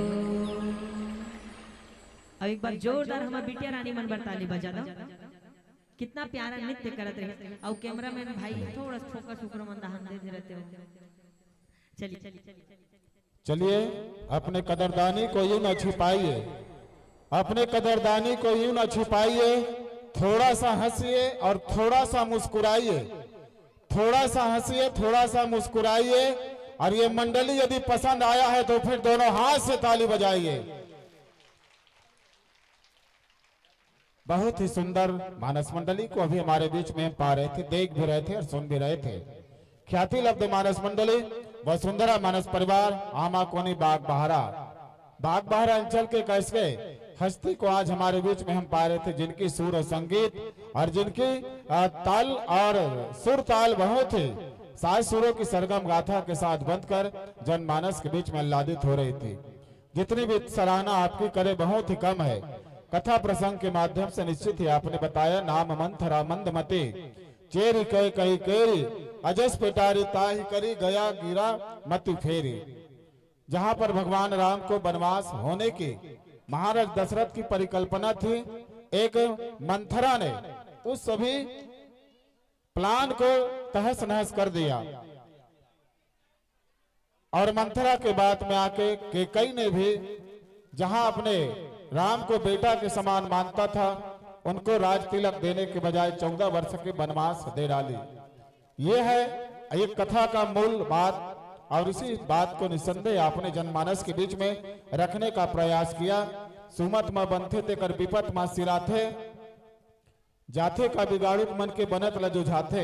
अब एक बार जोरदार हमर बिटिया रानी मन बर ताली बजा दो। कितना प्यारा नृत्य करत रहे। अउ कैमरामैन भाई थोड़ा सा फोकस ऊपर मन दहान दे दे रहते हो। चलिए, चलिए। चलिए, अपने कदरदानी को यूं न छिपाइए, अपने कदरदानी को यूं न छिपाइए। थोड़ा सा हंसिए और थोड़ा सा मुस्कुराइए, थोड़ा सा हंसिए, थोड़ा सा मुस्कुराइए। और ये मंडली यदि पसंद आया है तो फिर दोनों हाथ से ताली बजाइए। बहुत ही सुंदर मानस मंडली को अभी हमारे बीच में हम पा रहे थे, देख भी रहे थे और सुन भी रहे थे। ख्याति लब्ध मानस मंडली, वसुंधरा मानस परिवार, आमा कोनी बाग बहारा, बाग बहारा अंचल के कैसे हस्ती को आज हमारे बीच में हम पा रहे थे, जिनकी सुर और संगीत और जिनकी ताल और सुर ताल बहुत ही सात सुरों की सरगम गाथा के साथ बंधकर जनमानस के बीच में आह्लादित हो रही थी। जितनी भी सराहना आपकी करे, बहुत ही कम है। कथा प्रसंग के माध्यम से निश्चित ही आपने बताया, नाम मंथरा मंदमती, चेरी कह कही केरी, अजस पेटारी ताही करी, गया गिरा मति फेरी। जहां पर भगवान राम को वनवास होने की महाराज दशरथ की परिकल्पना थी, एक मंथरा ने उस सभी प्लान को तहस नहस कर दिया। और मंथरा के बात में आके केकई ने भी जहां अपने राम को बेटा के समान मानता था, उनको राज तिलक देने के बजाय चौदह वर्ष के वनवास दे डाली। ये है एक कथा का मूल बात। और इसी बात को निसंदेह आपने जनमानस के बीच में रखने का प्रयास किया। सुमत म बनथे तेकर विपत म सिराथे, जाथे का बिगाड़ुक मन के बनत ल जुझाथे।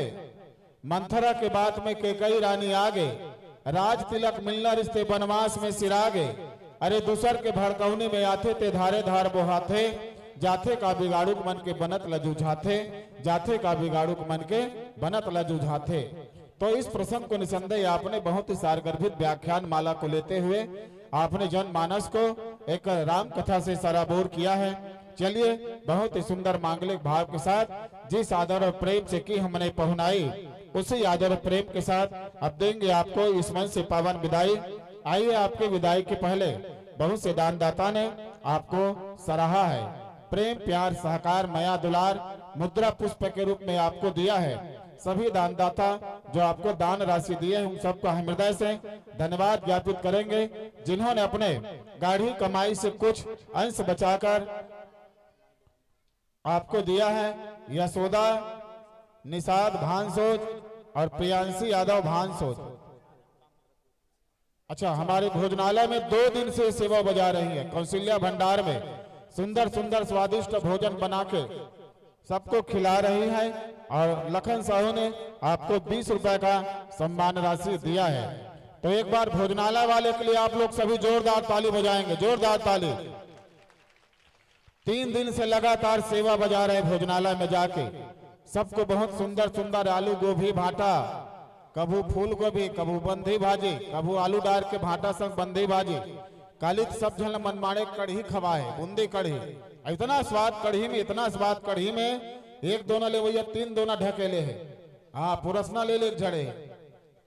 मंथरा के बात में केकई रानी आगे, राज तिलक मिलना रिश्ते बनवास में सिरागे। अरे दूसर के भड़कौनी में आथे ते धारे धार बोहाथे, जाथे का बिगाड़ुक मन के बनत ल जुझाथे, जाथे का बिगाड़ुक मन के बनत ल जुझाथे। तो इस प्रसंग को निसंदेह आपने बहुत ही सारगर्भित व्याख्यान माला को लेते हुए आपने जनमानस को एक राम कथा से सराबोर किया है। चलिए, बहुत ही सुंदर मांगलिक भाव के साथ जिस आदर और प्रेम से की हमने पहुनाई, उसी आदर और प्रेम के साथ अब देंगे आपको इस मंच से पावन विदाई। आइए, आपके विदाई के पहले बहुत से दानदाता ने आपको सराहा है, प्रेम प्यार सहकार मया दुलार मुद्रा पुष्प के रूप में आपको दिया है। सभी दानदाता जो आपको दान राशि दिए हैं, उन सबको हम हृदय से धन्यवाद ज्ञापित करेंगे, जिन्होंने अपने गाढ़ी कमाई से कुछ अंश बचाकर आपको दिया है। यशोदा निषाद भानसोज और प्रियांशी यादव भानसोज। अच्छा, हमारे भोजनालय में दो दिन से सेवा बजा रही है कौशल्या भंडार में, सुंदर सुंदर स्वादिष्ट भोजन बना के सबको खिला रही है। और लखन साहू ने आपको बीस रुपए का सम्मान राशि दिया है। तो एक बार भोजनालय वाले के लिए आप लोग सभी जोरदार ताली बजाएंगे, जोरदार ताली। तीन दिन से लगातार सेवा बजा रहे भोजनालय में जाके, सबको बहुत सुंदर सुंदर आलू गोभी भाटा, कभू फूल गोभी, कभू बंधी भाजी, कभू आलू डार के भाटा संग बंधी भाजी। काली तो सब झन ल मनमाड़े कढ़ी खवाए, बूंदी कढ़ी। इतना स्वाद कढ़ी में, इतना स्वाद कढ़ी में, एक दोना ले भैया तीन दोना ढकेले है। हाँ, पुरसना ले ले झड़े।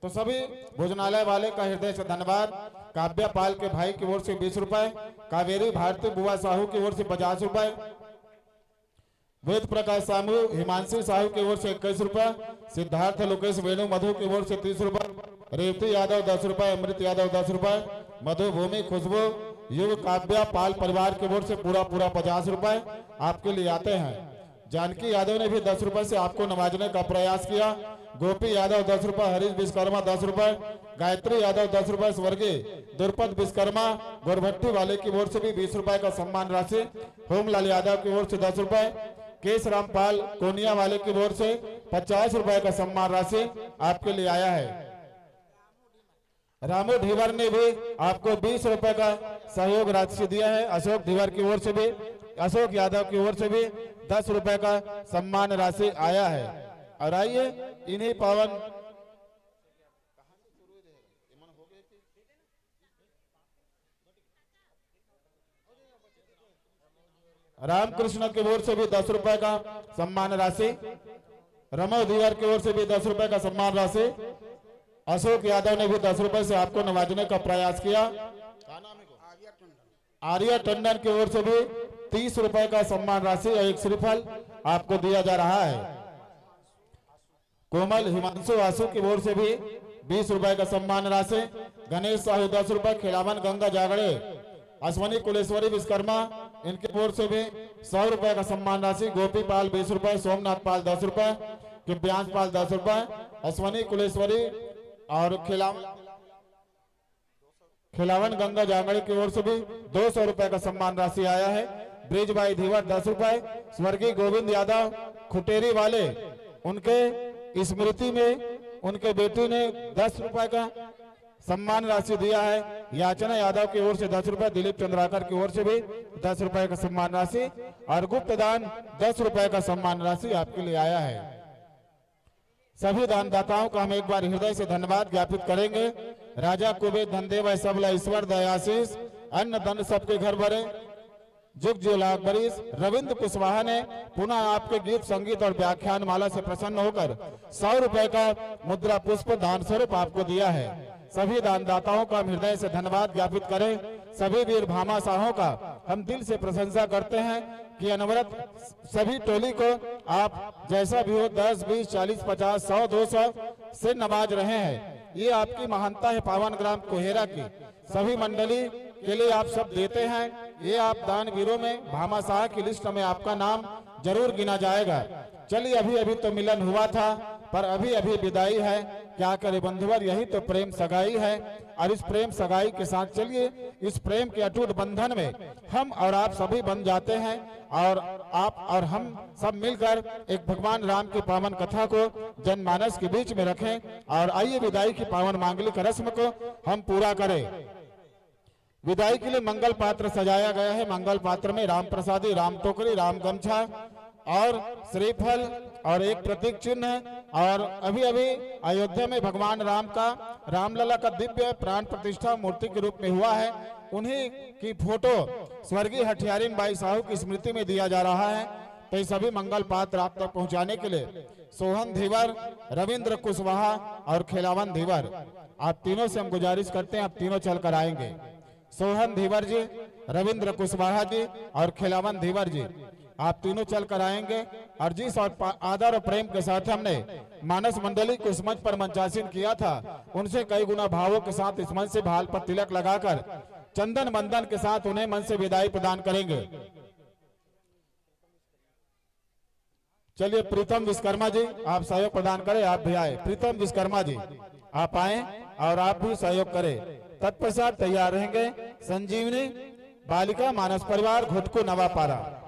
तो सभी भोजनालय वाले का हृदय से धन्यवाद। काव्या पाल के भाई की ओर से बीस रुपए, कावेरी भारती बुआ साहू की ओर से पचास रुपए, वेद प्रकाश सामू हिमांशु साहू की ओर से इक्कीस रुपए, सिद्धार्थ लोकेश वेणु मधु की ओर से तीस रुपए, रेवती यादव दस रुपए, अमृत यादव दस रुपए, मधुभूमि खुशबू युग काव्या पाल परिवार की ओर से पूरा पूरा पचास रुपए आपके लिए आते हैं। जानकी यादव ने भी दस रुपए से आपको नवाजने का प्रयास किया। गोपी यादव दस रुपए, हरीश विश्वकर्मा दस रुपए, गायत्री यादव दस रुपए, स्वर्गीय द्रुपद विश्वकर्मा गोरभट्टी वाले की ओर से भी बीस रुपए का सम्मान राशि, होमलाल यादव की ओर से दस रुपए, केश रामपाल कोनिया वाले की ओर से पचास रुपए का सम्मान राशि आपके लिए आया है। रामू ढीवर ने भी आपको बीस रुपए का सहयोग राशि दिया है। अशोक ढीवर की ओर से भी, अशोक यादव की ओर से भी दस रुपए का सम्मान राशि आया है। और आइए, इन्हीं पावन रामकृष्ण की ओर से भी दस रुपए का सम्मान राशि, रमो धीवर की ओर से भी दस रुपए का सम्मान राशि, अशोक यादव ने भी दस रुपए से आपको नवाजने का प्रयास किया। आर्या टंडन की ओर से भी तीस रुपए का सम्मान राशि और एक श्रीफल आपको दिया जा रहा है। कोमल हिमांशु आशु की ओर से भी बीस रुपए का सम्मान राशि, गणेश साहू दस रुपए, खिलावन गंगा जागड़े, अश्वनी कुलेश्वरी विश्वकर्मा, इनके ओर से भी सौ रुपए का सम्मान राशि, गोपी पाल बीस रुपए, सोमनाथ पाल दस रुपए, दिव्यांश पाल दस रुपए, अश्वनी कुलेश्वरी और खिलावन खिलावन गंगा जांगड़ी की ओर से भी दो सौ रुपए का सम्मान राशि आया है। ब्रिजबाई धीवर दस रुपए, स्वर्गीय गोविंद यादव खुटेरी वाले, उनके स्मृति में उनके बेटी ने दस रुपए का सम्मान राशि दिया है। याचना यादव की ओर से दस रुपए, दिलीप चंद्राकर की ओर से भी दस रुपए का सम्मान राशि और गुप्त दान दस रुपए का सम्मान राशि आपके लिए आया है। सभी दानदाताओं का हम एक बार हृदय से धन्यवाद ज्ञापित करेंगे। राजा कुबेर धन देवै सबला ईश्वर दया आशीष, अन्न धन सबके घर भरे, जुग जियो लाख बरिस। रविंद्र कुशवाहा ने पुनः आपके गीत संगीत और व्याख्यान माला से प्रसन्न होकर सौ रुपए का मुद्रा पुष्प दान स्वरूप आपको दिया है। सभी दानदाताओं का हम हृदय से धन्यवाद ज्ञापित करें। सभी वीर भामाशाहों का हम दिल से प्रशंसा करते हैं कि अनवरत सभी टोली को आप जैसा भी हो, दस, बीस, चालीस, पचास, सौ, दो सौ से नवाज रहे हैं। ये आपकी महानता है पावन ग्राम कोहेरा की। सभी मंडली के लिए आप सब देते हैं। ये आप दानवीरों में, भामाशाह की लिस्ट में आपका नाम जरूर गिना जाएगा। चलिए, अभी अभी तो मिलन हुआ था, पर अभी अभी विदाई है। क्या करे बंधुवर, यही तो प्रेम सगाई है। और इस प्रेम सगाई के साथ चलिए, इस प्रेम के अटूट बंधन में हम और आप सभी बंध जाते हैं और आप और हम सब मिलकर एक भगवान राम की पावन कथा को जनमानस के बीच में रखें। और आइए, विदाई की पावन मांगलिक रस्म को हम पूरा करें। विदाई के लिए मंगल पात्र सजाया गया है। मंगल पात्र में राम प्रसादी, राम टोकरी, राम गमछा और श्रीफल और एक प्रतीक चिन्ह। और अभी अभी अयोध्या में भगवान राम का, रामलला का दिव्य प्राण प्रतिष्ठा मूर्ति के रूप में हुआ है। उन्हीं की फोटो स्वर्गीय हठियारिन बाई साहू की स्मृति में दिया जा रहा है। तो ये सभी मंगल पात्र आप तक पहुंचाने के लिए सोहन धीवर, रविंद्र कुशवाहा और खिलावन धीवर, आप तीनों से हम गुजारिश करते हैं, आप तीनों चल कर आएंगे। सोहन धीवर जी, रविंद्र कुशवाहा जी और खिलावन धीवर जी, आप तीनों चल कर आएंगे। और जिस और पा-, आदर और प्रेम के साथ हमने मानस मंडली को इस मंच पर मंचासीन किया था, उनसे कई गुना भावों के साथ इस मंच से भाल पर तिलक लगाकर चंदन बंदन के साथ उन्हें मंच से विदाई प्रदान करेंगे। चलिए प्रीतम विश्वकर्मा जी, आप सहयोग प्रदान करें, आप भी आए। प्रीतम विश्वकर्मा जी, आप आए और आप भी सहयोग करें। तत्पश्चात तैयार रहेंगे संजीवनी बालिका मानस परिवार घुटकू नवापारा।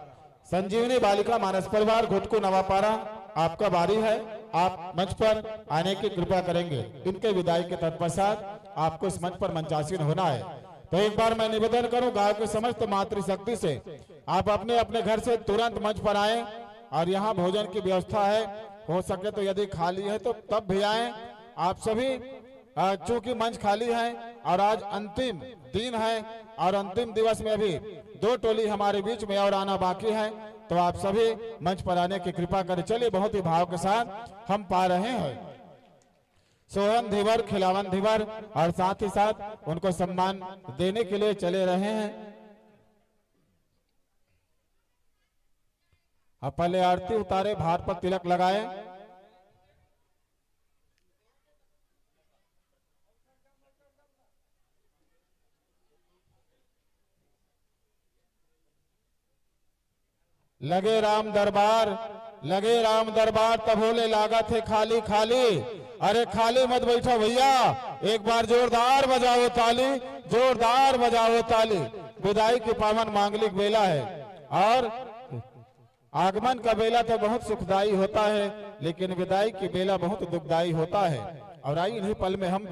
संजीवनी बालिका मानस परिवार घुटकू नवापारा, आपका बारी है, आप मंच पर आने की कृपा करेंगे। इनके विदाई के तत्पश्चात आपको इस मंच पर मंचासीन होना है। तो एक बार मैं निवेदन करूं गांव के समस्त मातृशक्ति से, आप अपने अपने घर से तुरंत मंच पर आएं और यहाँ भोजन की व्यवस्था है। हो सके तो यदि खाली है तो तब भी आएं। आप सभी, अ, चूंकि मंच खाली है और आज अंतिम दिन है और अंतिम दिवस में अभी दो टोली हमारे बीच में और आना बाकी है, तो आप सभी मंच पर आने की कृपा करें। चलिए, बहुत ही भाव के साथ हम पा रहे हैं सोहन धीवर, खिलावन धीवर और साथ ही साथ उनको सम्मान देने के लिए चले रहे हैं। अब पहले आरती उतारे, भार पर तिलक लगाए। लगे राम दरबार, लगे राम दरबार, तभो ले लागत हे खाली खाली। अरे खाली मत बैठो भैया, एक बार जोरदार बजाओ ताली, जोरदार बजाओ ताली। विदाई की पावन मांगलिक बेला है और आगमन का बेला तो बहुत सुखदाई होता है, लेकिन विदाई की बेला बहुत दुखदाई होता है। और आई इन्हीं पल में हम